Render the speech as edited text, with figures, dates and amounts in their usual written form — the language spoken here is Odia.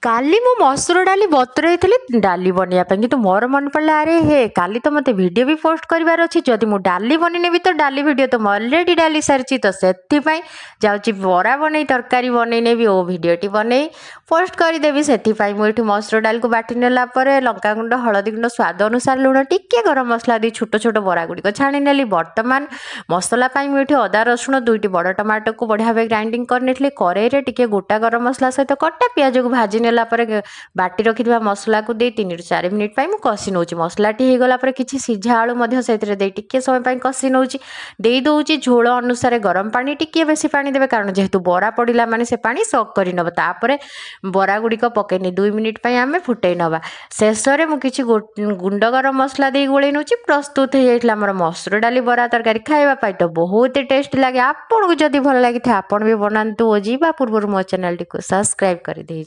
କାଲି ମୁଁ ମସୁର ଡାଲି ବତୁରେଇଥିଲି ଡାଲି ବନେଇବା ପାଇଁ, କିନ୍ତୁ ମୋର ମନେ ପଡ଼ିଲା, ଆରେ ହେ, କାଲି ତ ମୋତେ ଭିଡ଼ିଓ ବି ପୋଷ୍ଟ କରିବାର ଅଛି। ଯଦି ମୁଁ ଡାଲି ବନେଇନେବି ତ ଡାଲି ଭିଡ଼ିଓ ତ ମୁଁ ଅଲରେଡ଼ି ଡାଲି ସାରିଛି। ତ ସେଥିପାଇଁ ଯାଉଛି ବରା ବନେଇ ତରକାରୀ ବନେଇ ନେବି ଓ ଭିଡ଼ିଓଟି ବନେଇ ପୋଷ୍ଟ କରିଦେବି। ସେଥିପାଇଁ ମୁଁ ଏଠି ମସୁର ଡାଲିକୁ ବାଟି ନେଲା ପରେ ଲଙ୍କାଗୁଣ୍ଡ, ହଳଦୀ ଗୁଣ୍ଡ, ସ୍ୱାଦ ଅନୁସାରେ ଲୁଣ, ଟିକେ ଗରମ ମସଲା ଦେଇ ଛୋଟ ଛୋଟ ବରା ଗୁଡ଼ିକ ଛାଣି ନେଲି। ବର୍ତ୍ତମାନ ମସଲା ପାଇଁ ମୁଁ ଏଠି ଅଦା, ରସୁଣ, ଦୁଇଟି ବଡ଼ ଟମାଟୋକୁ ବଢ଼ିଆ ଭାବେ ଗ୍ରାଇଣ୍ଡିଙ୍ଗ କରିନେଇଥିଲି। କରେଇରେ ଟିକେ ଗୋଟା ଗରମ ମସଲା ସହିତ କଟା ପିଆଜକୁ ଭାଜି ନେଲା ପରେ ବାଟି ରଖିଥିବା ମସଲାକୁ ଦେଇ 3ରୁ 4 ମିନିଟ୍ ପାଇଁ ମୁଁ କଷି ନେଉଛି। ମସଲାଟି ହେଇଗଲା ପରେ କିଛି ସିଝା ଆଳୁ ମଧ୍ୟ ସେଥିରେ ଦେଇ ଟିକିଏ ସମୟ ପାଇଁ କଷି ନେଉଛି। ଦେଇ ଦେଉଛି ଝୋଳ ଅନୁସାରେ ଗରମ ପାଣି। ଟିକିଏ ବେଶୀ ପାଣି ଦେବେ, କାରଣ ଯେହେତୁ ବରା ପଡ଼ିଲା ମାନେ ସେ ପାଣି ସକ୍ କରିନେବ। ତାପରେ ବରା ଗୁଡ଼ିକ ପକେଇନି 2 ମିନିଟ୍ ପାଇଁ ଆମେ ଫୁଟେଇ ନେବା। ଶେଷରେ ମୁଁ କିଛି ଗୁଣ୍ଡ ଗରମ ମସଲା ଦେଇ ଗୋଳେଇ ନେଉଛି। ପ୍ରସ୍ତୁତ ହେଇଯାଇଥିଲା ଆମର ମସୁର ଡାଲି ବରା ତରକାରୀ। ଖାଇବା ପାଇଁ ତ ବହୁତ ଟେଷ୍ଟ ଲାଗେ। ଆପଣଙ୍କୁ ଯଦି ଭଲ ଲାଗିଥାଏ, ଆପଣ ବି ବନାନ୍ତୁ ଓ ଯିବା ପୂର୍ବରୁ ମୋ ଚ୍ୟାନେଲଟିକୁ ସବସ୍କ୍ରାଇବ୍ କରିଦେଇଯାଆନ୍ତୁ।